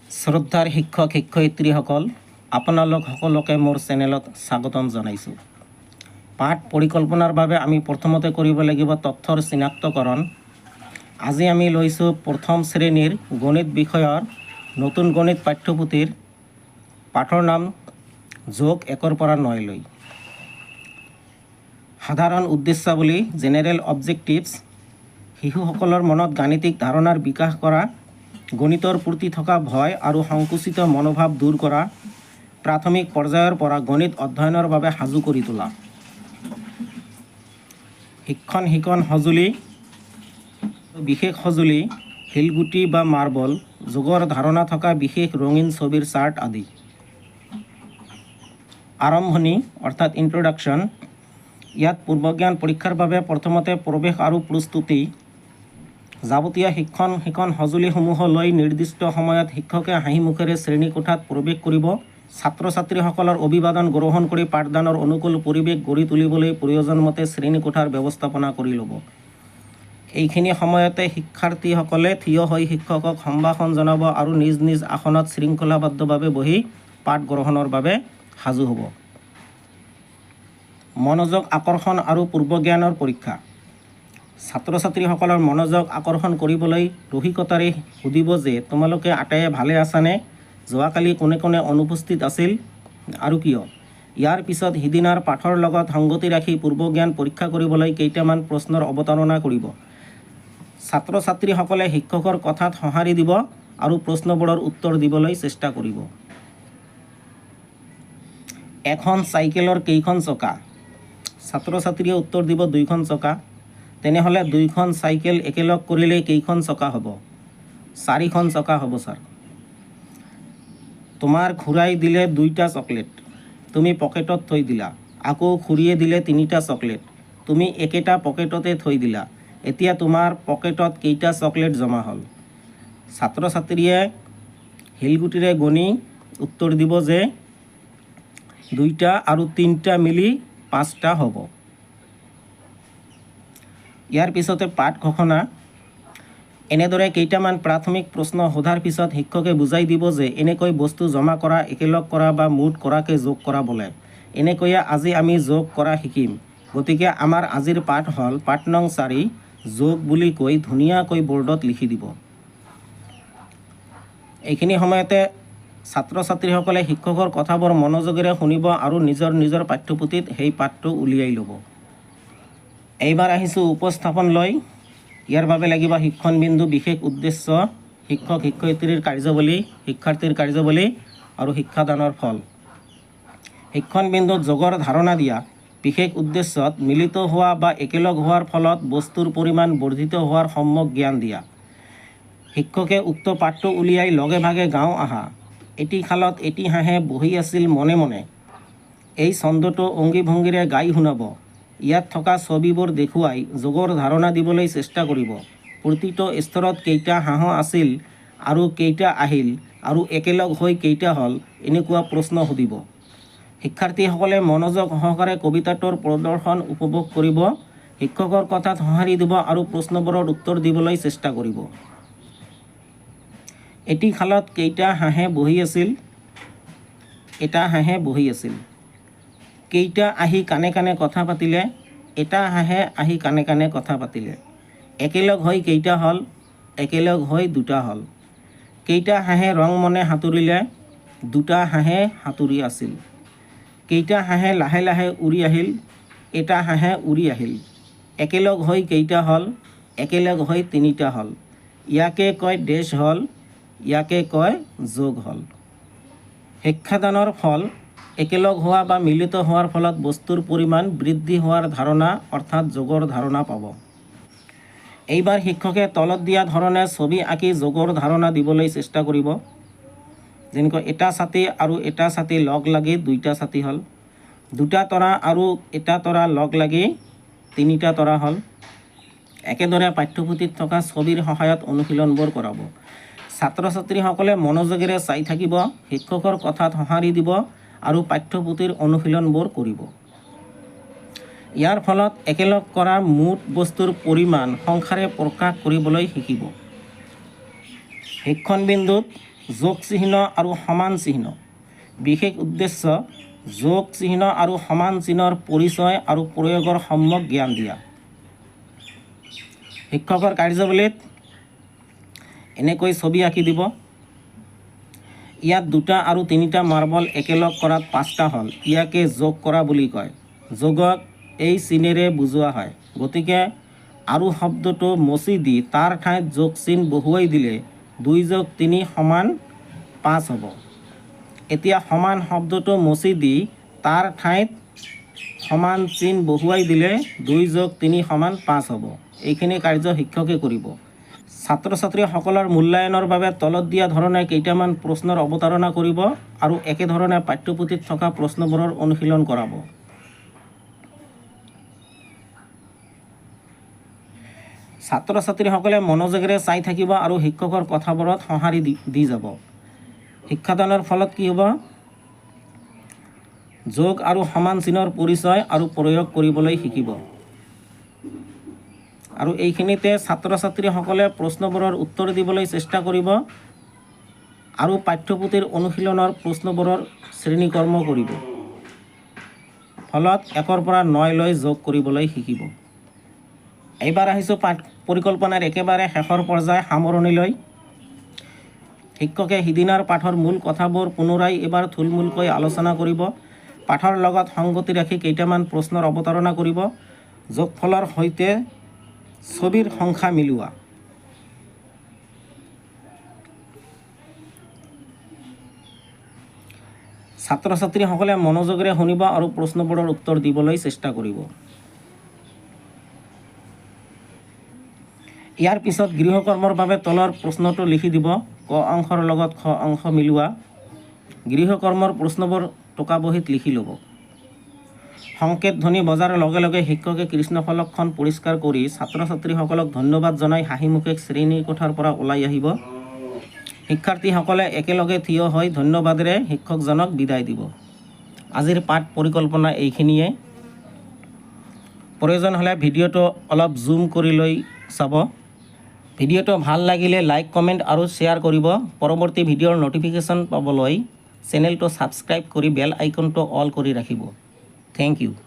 শ্ৰদ্ধাৰ শিক্ষক শিক্ষয়িত্ৰীসকল, আপোনালোক সকলোকে মোৰ চেনেলত স্বাগতম জনাইছোঁ। পাঠ পৰিকল্পনাৰ বাবে আমি প্ৰথমতে কৰিব লাগিব তথ্যৰ চিনাক্তকৰণ। আজি আমি লৈছোঁ প্ৰথম শ্ৰেণীৰ গণিত বিষয়ৰ নতুন গণিত পাঠ্যপুথিৰ পাঠৰ নাম যোগ 1ৰ পৰা 9লৈ। সাধাৰণ উদ্দেশ্যাৱলী, জেনেৰেল অবজেক্টিভছ: শিশুসকলৰ মনত গাণিতিক ধাৰণাৰ বিকাশ কৰা, গণিতৰ প্ৰতি থকা ভয় আৰু সংকুচিত মনোভাৱ দূৰ কৰা, প্ৰাথমিক পৰ্যায়ৰ পৰা গণিত অধ্যয়নৰ বাবে সাজু কৰি তোলা। শিক্ষণ শিকন সঁজুলি: বিশেষ সঁজুলি, শিলগুটি বা মাৰ্বল, যোগৰ ধাৰণা থকা বিশেষ ৰঙীন ছবিৰ চাৰ্ট আদি। আৰম্ভণি অৰ্থাৎ ইন্ট্ৰডাকশ্যন। ইয়াত পূৰ্বজ্ঞান পৰীক্ষাৰ বাবে প্ৰথমতে প্ৰৱেশ আৰু প্ৰস্তুতি। যাৱতীয় শিক্ষণ শিকন সঁজুলিসমূহ লৈ নিৰ্দিষ্ট সময়ত শিক্ষকে হাঁহিমুখেৰে শ্ৰেণীকোঠাত প্ৰৱেশ কৰিব। ছাত্ৰ ছাত্ৰীসকলৰ অভিবাদন গ্ৰহণ কৰি পাঠদানৰ অনুকূল পৰিৱেশ গঢ়ি তুলিবলৈ প্ৰয়োজনমতে শ্ৰেণীকোঠাৰ ব্যৱস্থাপনা কৰি ল'ব। এইখিনি সময়তে শিক্ষাৰ্থীসকলে থিয় হৈ শিক্ষকক সম্ভাষণ জনাব আৰু নিজ নিজ আসনত শৃংখলাবদ্ধভাৱে বহি পাঠ গ্ৰহণৰ বাবে সাজু হ'ব। মনোযোগ আকৰ্ষণ আৰু পূৰ্বজ্ঞানৰ পৰীক্ষা। ছাত্ৰ ছাত্ৰীসকলৰ মনোযোগ আকৰ্ষণ কৰিবলৈ ৰসিকতাৰে সুধিব যে তোমালোকে আটাইয়ে ভালে আছানে? যোৱাকালি কোনে কোনে অনুপস্থিত আছিল আৰু কিয়? ইয়াৰ পিছত সিদিনাৰ পাঠৰ লগত সংগতি ৰাখি পূৰ্বজ্ঞান পৰীক্ষা কৰিবলৈ কেইটামান প্ৰশ্নৰ অৱতাৰণা কৰিব। ছাত্ৰ ছাত্ৰীসকলে শিক্ষকৰ কথাত সঁহাৰি দিব আৰু প্ৰশ্নবোৰৰ উত্তৰ দিবলৈ চেষ্টা কৰিব। এখন চাইকেলৰ কেইখন চকা? ছাত্ৰ ছাত্ৰীয়ে উত্তৰ দিব, দুইখন চকা। তেনেহ'লে দুইখন চাইকেল একেলগ কৰিলে কেইখন চকা হ'ব? চাৰিখন চকা হ'ব ছাৰ। তোমাৰ খুৰাই দিলে দুইটা চকলেট, তুমি পকেটত থৈ দিলা। আকৌ খুৰীয়ে দিলে তিনিটা চকলেট, তুমি একেটা পকেটতে থৈ দিলা। এতিয়া তোমাৰ পকেটত কেইটা চকলেট জমা হ'ল? ছাত্ৰ ছাত্ৰীয়ে শিলগুটিৰে গণি উত্তৰ দিব যে দুইটা আৰু তিনিটা মিলি পাঁচটা হ'ব। ইয়াৰ পিছতে পাঠ ঘোষণা। এনেদৰে কেইটামান প্ৰাথমিক প্ৰশ্ন সোধাৰ পিছত শিক্ষকে বুজাই দিব যে এনেকৈ বস্তু জমা কৰা, একেলগ কৰা বা মুঠ কৰাকে যোগ কৰা বোলে। এনেকৈয়ে আজি আমি যোগ কৰা শিকিম। গতিকে আমাৰ আজিৰ পাঠ হ'ল পাঠ নং 4, যোগ বুলি কৈ ধুনীয়াকৈ বৰ্ডত লিখি দিব। এইখিনি সময়তে ছাত্ৰ ছাত্ৰীসকলে শিক্ষকৰ কথাবোৰ মনোযোগেৰে শুনিব আৰু নিজৰ নিজৰ পাঠ্যপুথিত সেই পাঠটো উলিয়াই ল'ব। এইবাৰ আহিছোঁ উপস্থাপন লৈ। ইয়াৰ বাবে লাগিব শিক্ষণ বিন্দু, বিশেষ উদ্দেশ্য, শিক্ষক শিক্ষয়িত্ৰীৰ কাৰ্যাৱলী, শিক্ষাৰ্থীৰ কাৰ্যাৱলী আৰু শিক্ষাদানৰ ফল। শিক্ষণ বিন্দুত যোগৰ ধাৰণা দিয়া। বিশেষ উদ্দেশ্যত মিলিত হোৱা বা একেলগ হোৱাৰ ফলত বস্তুৰ পৰিমাণ বৰ্ধিত হোৱাৰ সম্যক জ্ঞান দিয়া। শিক্ষকে উক্ত পাঠটো উলিয়াই লগে ভাগে গাওঁ আহা। এটি খালত এটি হাঁহে বহি আছিল মনে মনে, এই ছন্দটো অংগী ভংগীৰে গাই শুনাব। ইয়াত থকা ছবিবোৰ দেখুৱাই যোগৰ ধাৰণা দিবলৈ চেষ্টা কৰিব। প্ৰতিটো স্তৰত কেইটা হাঁহ আছিল আৰু কেইটা আহিল আৰু একেলগ হৈ কেইটা হ'ল, এনেকুৱা প্ৰশ্ন সুধিব। শিক্ষাৰ্থীসকলে মনোযোগ সহকাৰে কবিতাটোৰ প্ৰদৰ্শন উপভোগ কৰিব। শিক্ষকৰ কথাত সঁহাৰি দিব আৰু প্ৰশ্নবোৰৰ উত্তৰ দিবলৈ চেষ্টা কৰিব। এটি খালত কেইটা হাঁহে বহি আছিল? এটা হাঁহে বহি আছিল। কেইটা আহি কাণে কাণে কথা পাতিলে? এটা হাঁহে আহি কাণে কাণে কথা পাতিলে। একেলগ হৈ কেইটা হ'ল? একেলগ হৈ দুটা হ'ল। কেইটা হাঁহে ৰং মনে সাঁতুৰিলে? দুটা হাঁহে সাঁতুৰি আছিল। কেইটা হাঁহে লাহে লাহে উৰি আহিল? এটা হাঁহে উৰি আহিল। একেলগ হৈ কেইটা হ'ল? একেলগ হৈ তিনিটা হ'ল। ইয়াকে কয় ডেছ হ'ল, ইয়াকে কয় যোগ হ'ল। শিক্ষাদানৰ ফল: একেলগ হোৱা বা মিলিত হোৱাৰ ফলত বস্তুৰ পৰিমাণ বৃদ্ধি হোৱাৰ ধাৰণা অৰ্থাৎ যোগৰ ধাৰণা পাব। এইবাৰ শিক্ষকে তলত দিয়া ধৰণে ছবি আঁকি যোগৰ ধাৰণা দিবলৈ চেষ্টা কৰিব। যেনেকৈ এটা ছাতি আৰু এটা ছাতি লগ লাগি দুইটা ছাতি হ'ল। দুটা তৰা আৰু এটা তৰা লগ লাগি তিনিটা তৰা হ'ল। একেদৰে পাঠ্যপুথিত থকা ছবিৰ সহায়ত অনুশীলনবোৰ কৰাব। ছাত্ৰ ছাত্ৰীসকলে মনোযোগেৰে চাই থাকিব, শিক্ষকৰ কথাত সঁহাৰি দিব আৰু পাঠ্যপুথিৰ অনুশীলনবোৰ কৰিব। ইয়াৰ ফলত একেলগ কৰা মুঠ বস্তুৰ পৰিমাণ সংখ্যাৰে প্ৰকাশ কৰিবলৈ শিকিব। শিক্ষণ বিন্দুত যোগ চিহ্ন আৰু সমান চিহ্ন। বিশেষ উদ্দেশ্য: যোগ চিহ্ন আৰু সমান চিহ্নৰ পৰিচয় আৰু প্ৰয়োগৰ সম্যক জ্ঞান দিয়া। শিক্ষকৰ কাৰ্যাৱলীত এনেকৈ ছবি আঁকি দিব। ইয়াত দুটা আৰু তিনিটা মাৰ্বল একেলগ কৰাত পাঁচটা হ'ল। ইয়াকে যোগ কৰা বুলি কয়। যোগক এই চিনেৰে বুজোৱা হয়। গতিকে আৰু শব্দটো মচি দি তাৰ ঠাইত যোগ চিন বহুৱাই দিলে 2 যোগ 3 সমান 5 হ'ব। এতিয়া সমান শব্দটো মচি দি তাৰ ঠাইত সমান চিন বহুৱাই দিলে 2 যোগ 3 সমান 5 হ'ব। এইখিনি কাৰ্য শিক্ষকে কৰিব। ছাত্ৰ ছাত্ৰীসকলৰ মূল্যায়নৰ বাবে তলত দিয়া ধৰণে কেইটামান প্ৰশ্নৰ অৱতাৰণা কৰিব আৰু একেধৰণে পাঠ্যপুথিত থকা প্ৰশ্নবোৰৰ অনুশীলন কৰাব। ছাত্ৰ ছাত্ৰীসকলে মনোযোগেৰে চাই থাকিব আৰু শিক্ষকৰ কথাবোৰত সঁহাৰি দি যাব। শিক্ষাদানৰ ফলত কি হ'ব? যোগ আৰু সমান চিনৰ পৰিচয় আৰু প্ৰয়োগ কৰিবলৈ শিকিব। আৰু এইখিনিতে ছাত্ৰ ছাত্ৰীসকলে প্ৰশ্নবোৰৰ উত্তৰ দিবলৈ চেষ্টা কৰিব আৰু পাঠ্যপুথিৰ অনুশীলনৰ প্ৰশ্নবোৰৰ শ্ৰেণীকৰ্ম কৰিব। ফলত 1ৰ পৰা 9লৈ যোগ কৰিবলৈ শিকিব। এইবাৰ আহিছোঁ পাঠ পৰিকল্পনাৰ একেবাৰে শেষৰ পৰ্যায়, সামৰণিলৈ। শিক্ষকে সিদিনাৰ পাঠৰ মূল কথাবোৰ পুনৰাই এবাৰ থুলমূলকৈ আলোচনা কৰিব। পাঠৰ লগত সংগতি ৰাখি কেইটামান প্ৰশ্নৰ অৱতাৰণা কৰিব। যোগফলৰ সৈতে ছবিৰ সংখ্যা মিলোৱা। ছাত্ৰ ছাত্ৰীসকলে মনোযোগেৰে শুনিব আৰু প্ৰশ্নবোৰৰ উত্তৰ দিবলৈ চেষ্টা কৰিব। ইয়াৰ পিছত গৃহকৰ্মৰ বাবে তলৰ প্ৰশ্নটো লিখি দিব। ক অংশৰ লগত খ অংশ মিলোৱা। গৃহকৰ্মৰ প্ৰশ্নবোৰ টোকা বহীত লিখি ল'ব। সংকেত ধ্বনি বজাৰ লগে লগে শিক্ষকে কৃষ্ণফলকখন পৰিষ্কাৰ কৰি ছাত্ৰ ছাত্ৰীসকলক ধন্যবাদ জনাই হাঁহিমুখে শ্ৰেণীকোঠাৰ পৰা ওলাই আহিব। শিক্ষাৰ্থীসকলে একেলগে থিয় হৈ ধন্যবাদেৰে শিক্ষকজনক বিদায় দিব। আজিৰ পাঠ পৰিকল্পনা এইখিনিয়ে। প্ৰয়োজন হ'লে ভিডিঅ'টো অলপ জুম কৰি লৈ চাব। ভিডিঅ'টো ভাল লাগিলে লাইক, কমেণ্ট আৰু শ্বেয়াৰ কৰিব। পৰৱৰ্তী ভিডিঅ'ৰ ন'টিফিকেশ্যন পাবলৈ চেনেলটো ছাবস্ক্ৰাইব কৰি বেল আইকনটো অল কৰি ৰাখিব। Thank you.